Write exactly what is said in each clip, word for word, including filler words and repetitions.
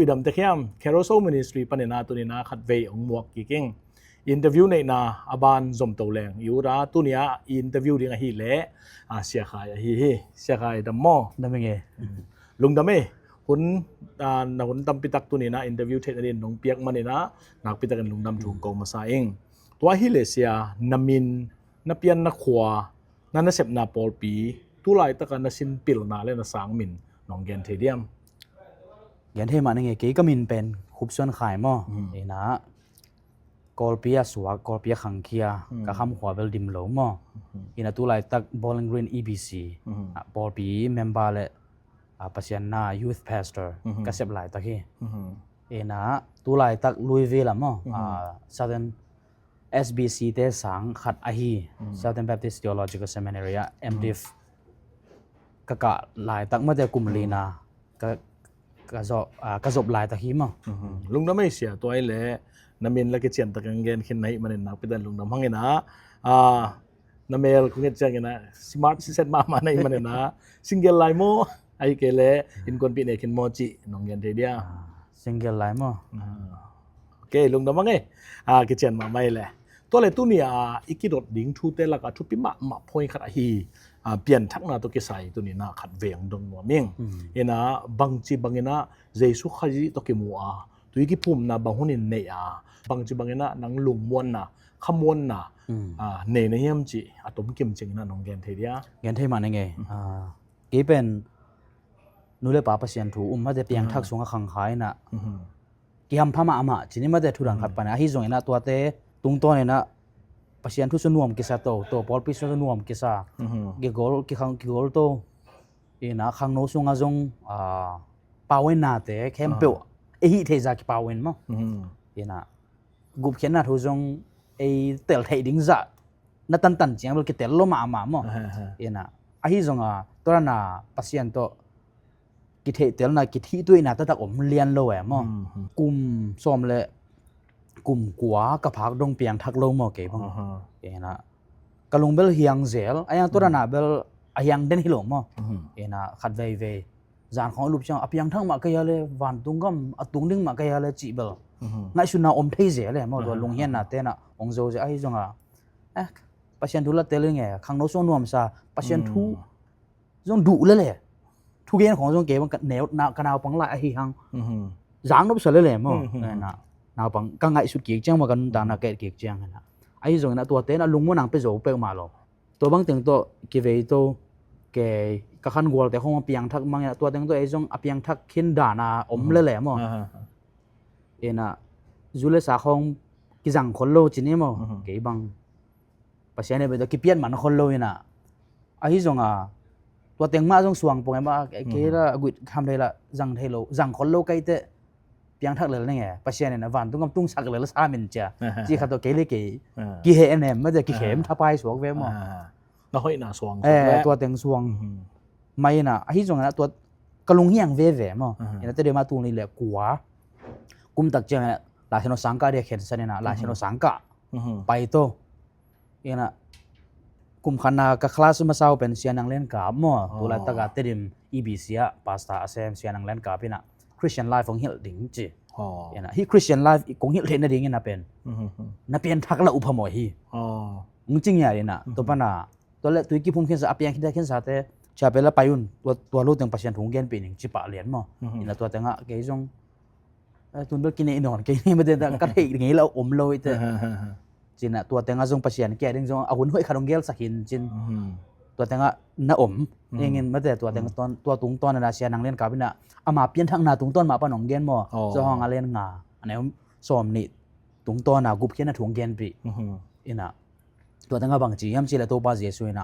I dam tek hiam? Carousel Ministry panin a tuni-in a khatvei hong muak kik ing. Interview neihna a ban zom to leng i ut a, tuni-a i interview ding ahih leh, a, Sia Khai ahi hi. Sia Khai, dam maw? Dam ing e. Lungdam e. Hun, a, na hun tampi tak tuni-in a interview theih nadingin nong piak manin a nakpi takin lungdam thu ko masa ing. Tua ahih leh Sia, na min, na pianna khua, na nasepna pawlpi, tu laitaka na sin pilna le na sang min nong gen thei diam? Gen thei mah ning e. Kei ka min pen Khup Suan Khai maw. Hmm. Ina, Kawlpi a suak, Kawlpi a khangkhia, hmm, ka khamkhua bel dim lo maw. Hmm. Ina, tu laitak Bowling Green E B C, hmm, a, pawlpi member le, a, Pasian na youth pastor, hmm, ka sep laitak hi. Hmm. Ina, tu laitak Louisville a maw, hmm, a, Southern S B C te sang khat ahi, mm, Southern Baptist Theological Seminary ah, mm, M.Div ka kah laitak mate kum, mm, lina ka, ka zop, ah, ka zop laitak hi maw. Mhm. Lungdam ei Sia, tua ahih leh na min la kician takin gen khin na hih manin nakpi takin lungdam hang ina, ah, na mel kong et ciangin ah smart siset mahmah na hih manin ah single lai maw, ahih kei leh innkuanpih nei khin maw cih nong gen thei dia? Ah, single lai maw? Ah. Ok, lungdam hang e. Ah, kician mahmah ei leh. Tua leh tuni-a i kidot ding thute lakah thupi mahmah point khat ahi, ah, pianthakna tawh kisai tuni-in ah khatvei hong dong nuam ing. Hmm. Ina bangci bangin ah Jesu Khazih tawh kimu a, tui kiphumna bang hunin nei a, bangci bangin ah nang lungmuanna, khamuanna, hmm, ah, nei na hiam cih a tomkim ciangin ah nong gen thei dia? Gen thei mah ning e. Mhm. Ah, kei pen nu le pa Pasian thu um mate piangthak, mhm, sungah khangkhia ina, mhm, kihampha mahmah cih ni mate thu dang khat, mhm, pan ahi zongin ah tuate tungtawnin ah Pasian thu sung nuam kisa to, to pawlpi sung nuam kisa, mhm, kigol, kikhang, kigol to. Ina khangno sungah zong, ah, paunate khempeuh, ah, ei hih theih zah kipaun maw. Mhm. Ina gupkhiatna thu zong ei tel theih ding zah na tantan ciang bel kitel lo mahmah maw. Aha, aha. Ina ahi zongin ah tua dana Pasian tawh kitheihtelna, kithihtuahna taktak om lian lo e maw. Hmm, hmm. Kum sawm le kum kua ka phak dong piangthak lo maw kei bang. Aha. Ina ka lung bel hiang zel, a hiang tua dana bel a hiang den hi lo maw. Hmm. Ina khat veivei zan khawng a lup ciang a piangthak mah kei a le vantung gam a tung ding mah kei a le cih bel, mhm, ngaihsutna om thei zel e maw. Tua, aha, lunghianna te na hong zo zel ahi zongin ah, eh, Pasian thu la tel ing e, khangno sung nuamsa Pasian thu, hmm, zong duh lele. Thugen khawng zong kei bang ka neu, na, ka naupang lai ahi hang, mhm, zang nopsa lele maw. Mhm. Eh, na, naupang ka ngaihsut kik ciang maw, ka nuntakna, mhm, ka et kik ciang ina. Ahi zongin ah tuate na lungmuanna pia zo peuhmah lo. Tua bang teng tawh kivei to, kei ka khangualte khawng piangthak mang ina, tua teng tawh ei zong a piangthak khin dana om, mhm, lele maw. Aha. Ina zu le sa khawng kizang khol lo cih ni maw. Mhm. Kei bang Pasian hehpih tawh kipiat man khol lo ina. Ahi zongin ah tua teng mah zong suang pong e maw, kei la, mhm, a guih kham thei la, zang thei lo, zang khol lo kei teh piangthak lel ning e, Pasian in ah vantung gam tungsak lel sam in cia, ci khat tawh kei le kei, ah, kiheh nem mate, kikhem, ah, thapai suak ve maw. Ah. Na hoihna suang, eh, suak le tua teng suang. Mhm. Mai ina, ahi zongin ah tua ka lunghiang veve maw. Mhm. Ina Tedim ah tul nih le kua kum tak ciang ina Laisiangtho sangkah dia khensan ina, Laisiangtho, mhm, sangkah, mhm, pai to. Ina kum khatna ka class masa uh pen Sia Nang Lian Kap maw. Oh. Tu laitak ah Tedim E B C ah pastor a sem Sia Nang Lian Kap ina Christian life hong hilh ding ci. Oh. Ina hih Christian life kong hilh theih nadingin ah pen, mhm, na pianthak la uh phamawh hi. Oh. Hong ci ngiat ina, mhm, tua pan ah tua le tui kiphum khinsa, a piang khinsa, khinsate chapel ah pai un, tua, tua lo teng Pasian thu hong genpih ning ci pah lian maw. Mhm. Ina tua teng ah kei zong, eh, tun bel kinei nawn kei ni mate, ka theih ngei lo om lo ite. Ci ina tua teng ah zong Pasian kia ding zong a hun hoih khat hong gelsak hi in cin. Mhm. Tua teng ah na om, mhm, ing in mate, tua teng, mhm, tawn, tua tungtawn ina Sia Nang Lian Kap ina ama pianthakna tungtawn mah pan hong gen maw. Oh. Johan a lian nga, a neu sawm nih tungtawn a gupkhiatna thu hong genpih. Mhm. Ina tua teng ah bang ci hiam cih leh Topa Jesu ina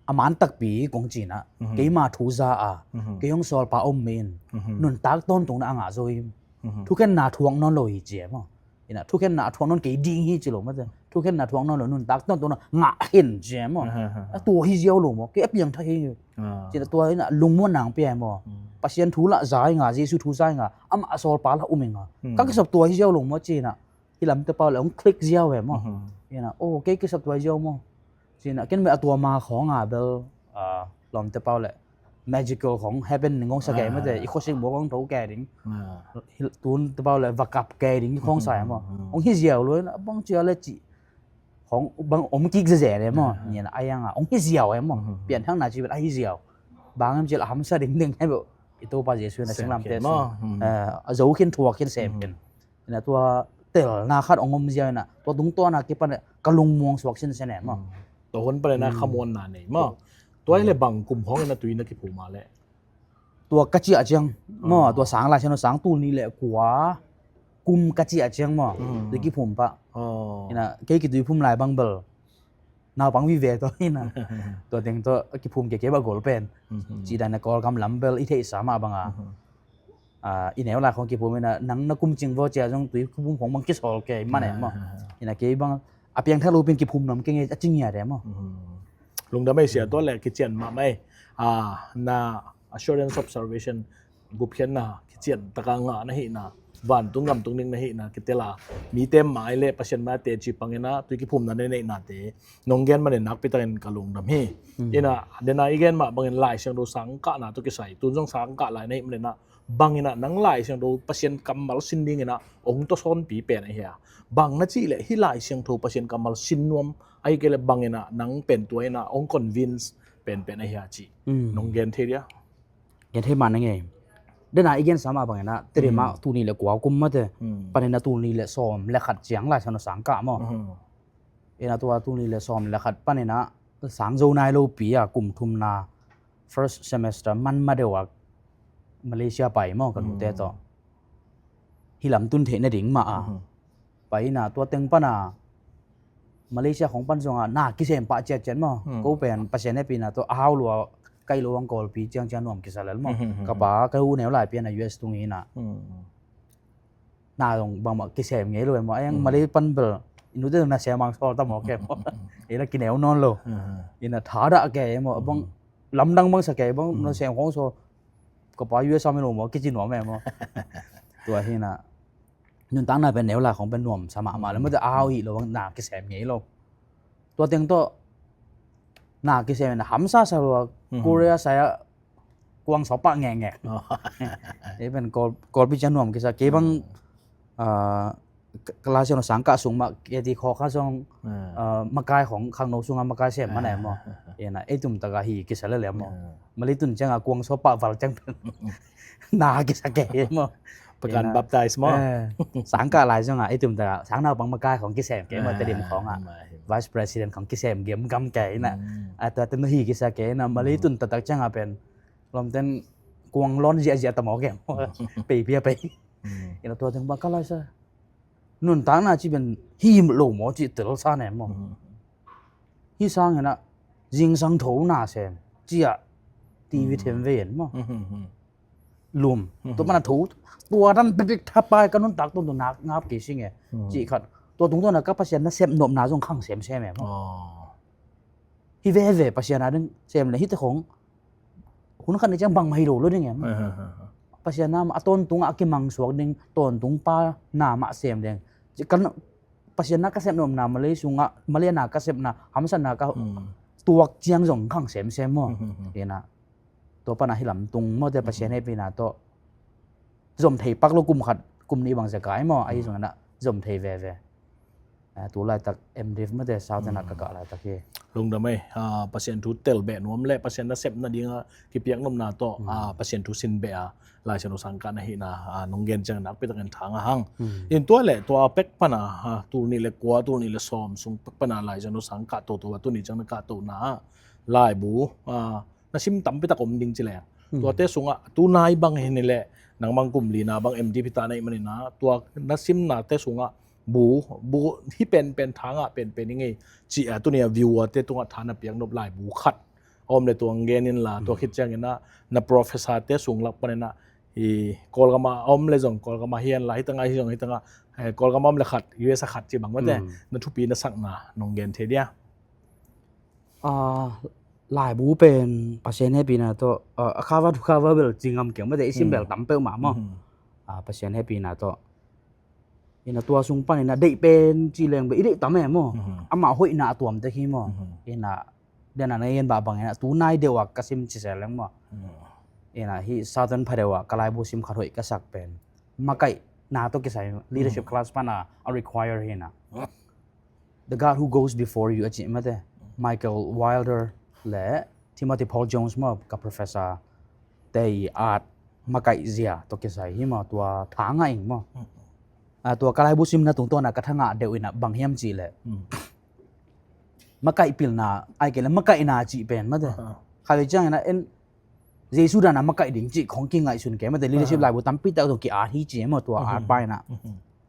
a man takpi kong ci ina, mhm, keima thu za a, mhm, kei hong sawlpa om mi in, mhm, nuntak tawntungna a ngah zo hi. Mhm. Thukhenna thuak nawn lo hi ci e maw. Ina thukhenna a thuak nawn kei ding hi ci lo mate. Thukhenna thuak nawn lo, nuntak tawntungna ngah hen ci e maw. Aha, aha. A tua hi ziau lo maw. Kei a piangthak hi. Ah. Ci ina tua ina lungmuanna hong pia e maw. Hmm. Pasian thu la za ing a, Jesu thu za ing a, amah a sawlpa la um ing a. Hmm. Ka kisap tua hi ziau lo maw ci ina. Hih lamte pau le hong click ziau e maw. Mhm. Ina, oh, kei kisap tua ziau maw. Ci ina, ken bel a tua ma khawng a bel, ah, lawmte pau le magical khong happen ning khong sa kei mate, i khuasik buak khong tho kei ding. Tun tebau le vakap kei ding khong sa e maw. Hong hi ziau lo in a bang cia le ci khong bang om kik zeze le maw. Nian a yang a hong hi ziau e maw. Pian thang na ci ben a hi ziau. Bang em ci le a hamsa ding ding he bo. I Topa Jesu na singlamte a zo khin thuak khin sem khin. Ina tua telna khat hong om ziau ina tua tungtawn a kipan ka lungmuang suak sinsen e maw. Tua hun pan ina khamuanna nei maw. Tua hi le bang kum hong ina tui na kiphum a le. Tua ka ciah ciang maw, tua sang lai sian sang tul nih le kua kum ka ciah ciang maw. Tui kiphum pah. Ina kei kitui phum lai bang bel naupang vive tawh ina tua teng tawh kiphum kei kei bah gol pen. Ci dan a Kawlgam lam bel i theihsa mah banga. I neu lai khong kiphum ina nang na kum cing vaw cia zong tui kiphum khong bang kisawl kei man e maw. Ina kei bang a piang thak lupin kiphum nuam kei ngei a cing ngiat e maw. Lungdam ei sia tua le kician mahmah ei. Na assurance of salvation gupkhiatna kician taka ngah na hihna vantung gamtung ding na hihna kitela mite mai le Pasian mai a teci pangina tui kiphumna na neihnate nong gen manin nakpi takin ka lungdam hi. Ina dena i gen mah bangin Lai Siangtho sangkahna tawh kisai tun zong sangkah lai na hih manina bangina nang Lai Siangtho Pasian kammal sin dingina ong tawsawnpi pen ahi a. Bang na cih le hih Lai Siangtho Pasian kammal sin nuam ahi kei le bangina nang pen tua ina ong convince penpen ahi a cih nong gen thei dia. Gen thei mah na ngei. Dena i gensa mah bangina teri mah tul nih le kua kum mate. Panina tul nih le sawm le khat ciang Lai Siangtho sangkah maw. Ina tua tul nih le sawm le khat panina sang zo nai lopi a kum thumna first semester man ma deuh a Malaysia pai maw ka nute tawh. Hi lam tun theih nading mah a. Pai ina tua teng pana Malaysia khong pan zonga na kisem pah ciatciat maw. Ko pen Pasian hehpihna tawh a hau lua kai lo ang Kawlpi ciangciang nuam kisa lel maw. Ka pa ka hu neu lai piana U S tung ina. Na zong bangmah kisem ngei lo e maw. Ayang Malay pan bel i nute zong na sem ang sawl ta maw ke maw. Ina kineu nawn lo. Ina thadah ke e maw. Bang lamdang bang sa ke bang na sem khong sawl. Ka pa U S a mi lo maw kici nuam e maw. Tua hina nuntakna pen neu lai khong pen nuam sa mahmah le mate a hau hih lo bang na kisem ngei lo. Tua teng tawh na kisem na hamsa sa lua Korea saya kuang sawpah ngekngek. Ei pen Kawlpi cia nuam kisa kei bang Lai Siangtho sangkah sung mah keti khaw kha zong makai khong khangno sunga makai sem mana e maw. Ina ei tum taka hi kisa lele maw. Mali tun cianga kuang sawpah val ciang pen na kisa ke maw. Pekan baptize maw. Sangkah lai zonga i tumta sang naupang makai khong kisem ke maw Tedim khonga vice president khong kisem gemgam ke ina. Ata tun hi kisa ke ina Malay tun tatak cianga pen lomten kuang lon ziahziah ta maw ke maw. Pei pia pei ina tua teng bang ka lai sa nuntakna ci pen hi lo maw ci tel sa ne maw. Hi sang ina zingsang tho na sem cia T V them ve en maw. Lum tua mana tho tua dan pepek thapai ka nuntak tun tu nak ngap kei sing e. Ci khat tua tung tuna ka Pasian na sep nopna zong khang semsem e maw. Hi veve Pasian a ding sem le hite khong hun khat ni ciang bang mah hi lo lo ding e maw. Pasian na a tawntung a kimang suak ding tawntung pa na mah sem ding. Ci kan Pasian na ka sep nopna Malay sunga Malay na ka sepna hamsatna ka tuak ciang zong khang semsem maw. Ina tua pana hi lam tung maw te Pasian hehpihna tawh zom thei pak lo kum khat kum nih bang zekai maw ahi zongin ah zom thei veve. Tu laitak M Div mate sau tena ka kah laitak hi. Lungdam ei Pasian thu tel beh nuam le Pasian na sepna dinga kipiak nopna tawh Pasian thu sin beh a Lai Siangtho sangkah na hihna nong gen ciang nakpi takin thang a hang. In tua le tua pek pana tul nih le kua tul nih le sawm sung pek pana Lai Siangtho sangkah toto a tuni ciang na kah tona laibu na sim tampi tak om ding ci leng. Tuate sungah tu nai bang hi ni leh nang bang kum lina bang M Div hi ta na ih manina tua na simnate sungah bu bu hi penpen thangah penpen i ngei ci a tuni a viewer te tungah tha na piak nop lai bu khat a om le tuang gen inla tua khit cianginah na professor te sung lak paninah i Kawlgam a om le zong Kawlgam a hianla hitangah hi zong hitangah Kawlgam a om le khat U S a khat ci bang mate na thupi na sakna nong gen thei dia. Laibu pen Pasian hehpihna tawh a khava thu khava bel ci ngam keng mate i sim bel tam peuhmah maw. Pasian hehpihna tawh ina tua sung paninah deih pen ci leng bel i deih tam e maw. Amah hoihna a tuamtek hi maw. Ina Dena na gen bah bang ina tu nai deuh a ka sim ci se leng maw. Ina hi Southern pha deuh a ka laibu sim khat hoih ka sak pen makaihna tawh kisai, leadership class pan a a require hi na. The God who goes before you a ci mate. Michael Wilder le Timothy Paul Jones maw ka professor te i at makaih zia tawh kisai hi maw tua tha ngah ing maw. A tua ka laibu simna tungtawn a ka tha ngah deuh ina bang hiam cih leh makaih pilna ai kei le makaihna cih pen mate. Kha ve ciang ina en Jesu dan a makaih ding cih khong kingaihsun kei mate, leadership laibu tampi tak zong ki-at hi ci e maw tua at pa ina.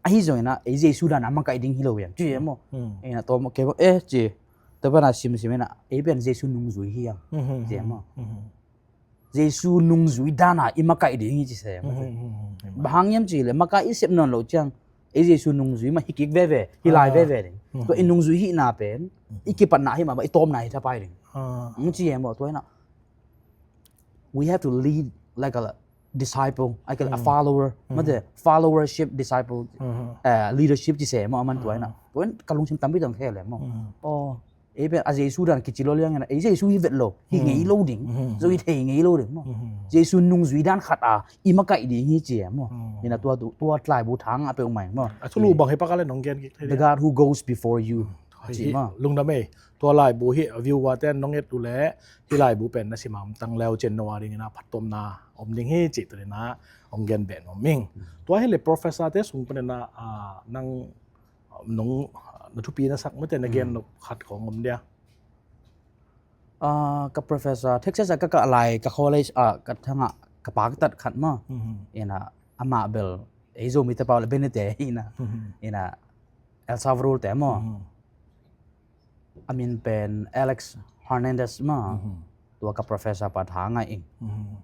Ahi zong ina ei Jesu dan a makaih ding hi lo hiam ci e maw. Ina tua maw kei maw e ci tua pan a simsim ina ei pen Jesu nungzui hi hiam ci e maw. Jesu nungzui dan a i makaih ding hi ci se. Bang hang hiam ci le makaih i sep nawn lo ciang ei Jesu nungzui mah hi kik veve, hi lai veve ding. Tua i nungzui hihna pen i kipatna hi mah, i tawpna hi thapai ding. Hong ci e maw tua ina we have to lead like a disciple, like a follower. Mate followership, disciple, eh, leadership ci se maw a man tua ina. Tua in ka lungsim tampi tang khel e maw. Ei pen a Jesu dan kici lo liang ina ei Jesu hi vet lo, hi ngei lo ding, zo hi thei ngei lo ding maw. Jesu nungzui dan khat a i makaih ding hi ci e maw. Ina tua tua tlaibu thang a peuh mai maw. A thulu bang hi pakal e nong gen kik thei. The God who goes before you ci maw. Lungdam ei. Tua laibu hi a view wa ten nong et uh le hi laibu pen na simam tang leu cin no a ding ina phattuamna om ding hi ci tu ina hong gen beh nuam ing. Tua hi le professor te sung pen ina nang nong na thupi na sak mate na gen nop khat khong om dia. Ka professor Texas a ka kah lai ka college a ka thangah ka paktat khat maw. Ina amah bel ei Zomite pau le Benete ina ina El Salvador te maw. A min pen Alex Hernandez maw. Tua ka professor pa tha ngah ing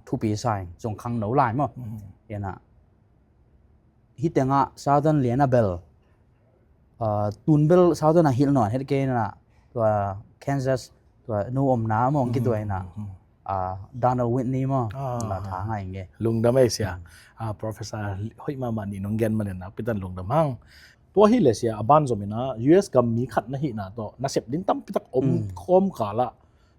thupi sa ing zong khangno lai maw. Ina hi tengah Southern liana bel tun bel Southern a hilh nawn het kei ina tua Kansas tua nu omna maw hong kituai ina Donald Whitney maw. Tha ngah ing e. Lungdam ei sia. Professor hoih mahmah nih nong gen man ina pitan lungdam hang. Tua hi le sia a ban zom ina U S gam mi khat na hihna tawh na sep ding tampi tak om khawm kal ah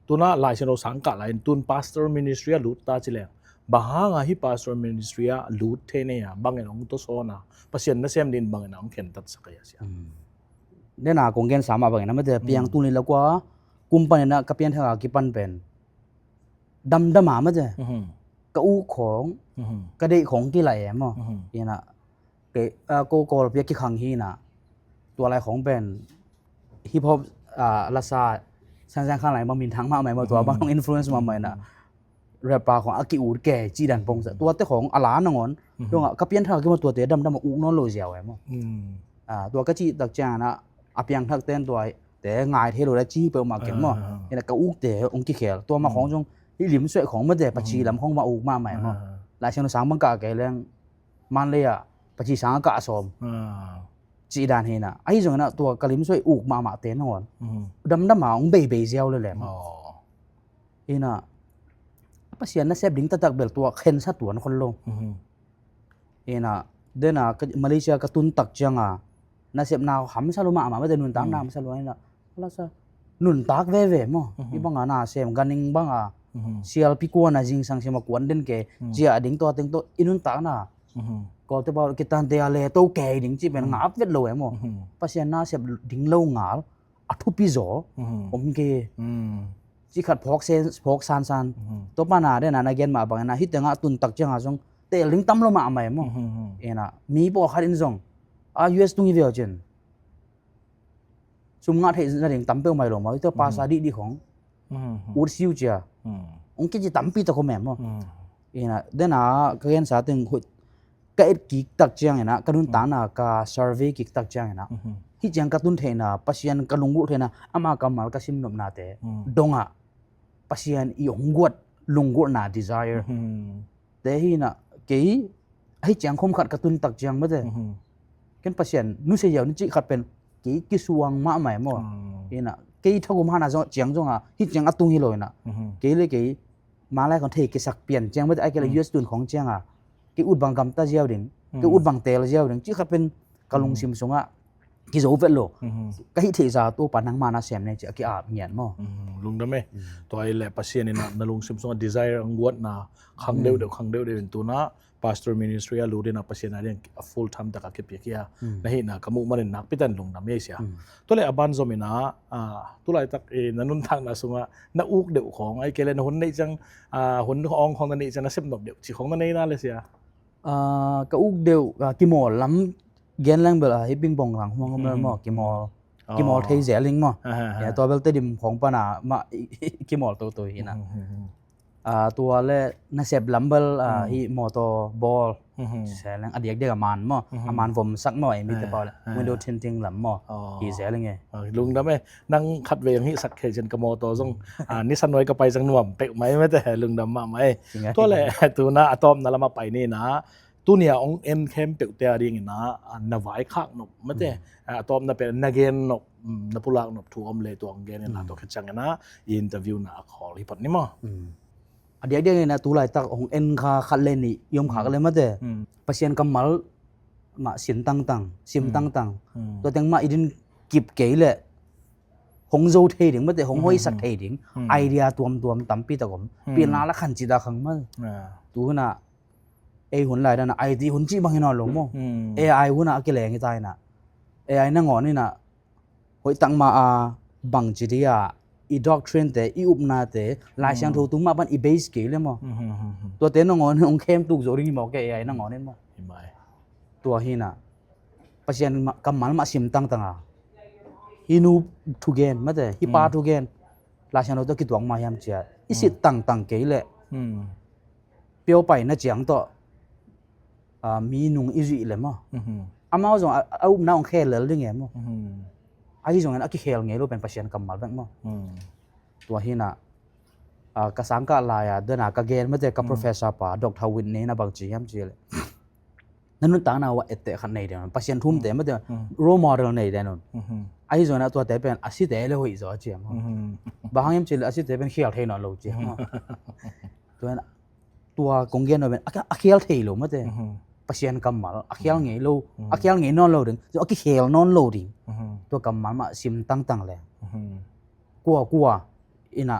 tuna Lai Siangtho sang kah lai in tun pastor ministry a lut ta ci leng bang hang a hi pastor ministry a lut thei nei a bangin hong tawsawn a Pasian nasem ding bangin a hong khentat sak a sia. Nena kong gen sa mah bangin a mate piang tuni la kua kum pan ina ka pianthak a kipan pen damdam a mate ka uk khawng ka deih khawng kilai e maw. Ina ko Kawlpi a kikhang hi ina tua lai khawng pen hip hop lasa sang sang khang lai bang minthang mahmah e maw tua bang hong influence mahmah ina rapper khawng a ki-ut ke cih dan pongsa tuate khawng a la nangawn dongah ka pianthak a kimaw tuate damdam a uk nawn lo ziau e maw. Tua ka cih tak ciang ina a piangthak ten tua te ngai thei lo le ci peuhmah keng maw. Ina ka ukte hong kikhel tua mah khawng zong hi lim suaih khawng mate paci lam khawng mah uk mahmah e maw. Lai Siangtho sang bang kah kei leng Manlei ah paci sang a kah sawm cih dan hi ina ahi zong ina tua ka lim suaih uk mahmah te nangawn damdam a hong beibei ziau le le maw. Ina Pasian nasep ding taktak bel tua khensa tuan khol lo. Ina dena Malaysia ka tun tak cianga nasepna hamsa lo mahmah mate nuntakna hamsa lo ina lasa nuntak veve maw. I banga nasem ganing banga sialpi kuana zingsang sima kuan den ke cia ding tua teng tawh i nuntakna Kawlte pau kitante a le to kei ding cih pen ngap vet lo e maw. Pasian nasep ding lo ngal a thupi zaw om ke ci khat phawk sansan. Tua pana dena na gen mah bangin a hi tengah tun tak cianga zong tel ding tam lo mahmah e maw. Ina mi pawlkhat in zong a U S tung hi viau cin sum ngah theih nading tam peuhmah hi lo maw. Hi tua pasa dihdih khong ut siu cia hong kici tampi tak om e maw. Ina dena ka gensa teng hoih ka et kik tak ciangina ka nuntakna ka survey kik tak ciangina hih ciang ka tun theihna Pasian ka lunggulh theihna ama kammal ka simnopnate dongah Pasian i hong guat lunggulhna desire te hi ina kei ahi ciang khom khat ka tun tak ciang mate ken Pasian nusia ziau ni cih khat pen kei kisuang mahmah e maw. Ina kei thagum hana zong ciang zonga hih ciang a tung hi lo ina kei le kei malai khong thei kisak pian ciang mate ai kei le U S tun khong cianga kei ut bang gamta ziau ding kei ut bang tel ziau ding cih khat pen ka lungsim sungah kizo vet lo. Ka hih theihsa Topa nangma na sem ne ci a ki-ap ngiat maw. Lungdam e. Tua i leh Pasian in a na lungsim sungah desire, a guatna khang deuhdeuh, khang deuhdeuh in tu-in a pastor ministry a lut in a Pasian a ding a full time tak a kipia kia na hihna ka muh manin nakpi takin lungdam e sia. Tua leh a ban zom in a, tulaitak i na nuntakna sungah na uk deuh khawng, ahih kei leh na hun neih ciang, hun awng khawng na neih ciang na sep nop deuh cih khawng na nei na leh sia. Ka uk deuh, kimawl lam gen leng bel, hih ping bong lang hmang om lel maw, kimawl, kimawl thei zel ing maw. Tua bel Tedim khawng pan a mah kimawl toto hi na. Tua leh nasep lam bel, hih mawtaw bawl zel ing, a diakdiak a man maw, a man vom sak maw, ei mite pau leh window tinting lam maw, hi zel ing e. Lungdam e. Nang khatvei hong hihsak khia ciang ka mawtaw zong nisa nuai ka pai ciang nuam pek mai mate, lungdam mahmah e. Tua leh tu-in a tawpna lamah pai ni na, tuni a hong en khempeuhte a dingin a na vaikhak nop mate, a tawpna pen na gen nop, na pulak nop thu om leh tua hong gen in a, tua khit ciangin a i interview na a khawl hi phot ni maw. A diakdiak in a tulaitak hong en kha khat leh nih i om khak leh mate, Pasian kammal mah sim tangtang, sim tangtang. Tua teng mah i din kip kei leh hong zo thei ding mate, hong hoihsak thei ding idea tuamtuam tampi tak om. Pilna la khan cih dah khang mah. Tu-in a ei hun lai dan a I T hun cih bang hi nawn lo maw. A I hun a a kileng hi ta in a, A I nangawn in a hoih tak mah a bangci dia i doctrine te, i upnate, Lai Siangtho tung mah pan i base kei leh maw. Tuate nangawn in hong khem tuk zo ding hi mawk e, A I nangawn in maw. Tua hi na, Pasian kammal mah sim tangtang a, hih nu thugen mate, hih pa thugen, Lai Siangtho tawh kituak mah hiam ci a i sit tangtang kei leh, piaupai na ciang tawh mi nung i zuih leh maw, amau zong a upna hong khel lel ding e maw. Ahi zongin a kikhel ngei lo pen Pasian kammal bek maw. Tua hi na, ka sangkah lai a dan a ka gen mate, ka professor pa Doctor Whitney in a bangci hiam ci leh, na nuntakna uh a etteh khat nei den un, Pasian thumte mate, role model nei den un. Ahi zongin a tuate pen a site leh hoih zaw a ci a maw. Bang hang hiam ci leh a site pen khial thei nawn lo ci a maw. Tua kong gen uh pen a khial thei lo mate, Pasian kammal a khial ngei lo, a khial ngei nawn lo ding, a kikhel nawn lo ding. Tua kammal mah sim tangtang leh kuakua in a,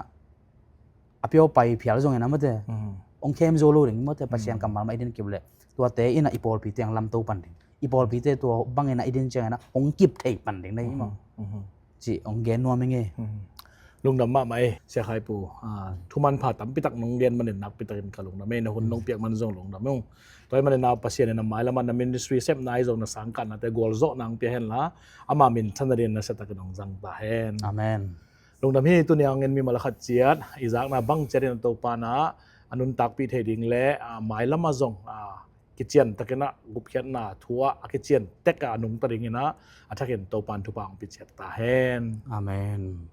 a piaupai phial zongin a mate, hong khem zo lo ding mate, Pasian kammal mah i din kip leh tuate in a i pawlpi teng lamto pan ding, i pawlpite tua bangin a i din ciangin a hong kip thei pan ding na hi maw. Cih hong gen nuam ing e. Lungdam mahmah e Sia Khai Pu. Thumanpha tampi tak nong gen manin nakpi takin ka lungdam e, na hun nong piak man zong lungdam ung. Tua ahih manin a Pasian in a mailam a na ministry sepna ahi zong na sangkahnate gualzawhna hong pia hen la, ama minthanna dingin nasia takin hong zang ta hen. Amen. Lungdam hi. Tuni a hong en mimal a khat ciat i zakna bang ciat in a Topa in a nuntakpih thei ding leh mailam a zong kician takin a gupkhiatna thu ah a kician tek a nungta dingin a, a thakin Topa in thupha hong pia ciat ta hen. Amen.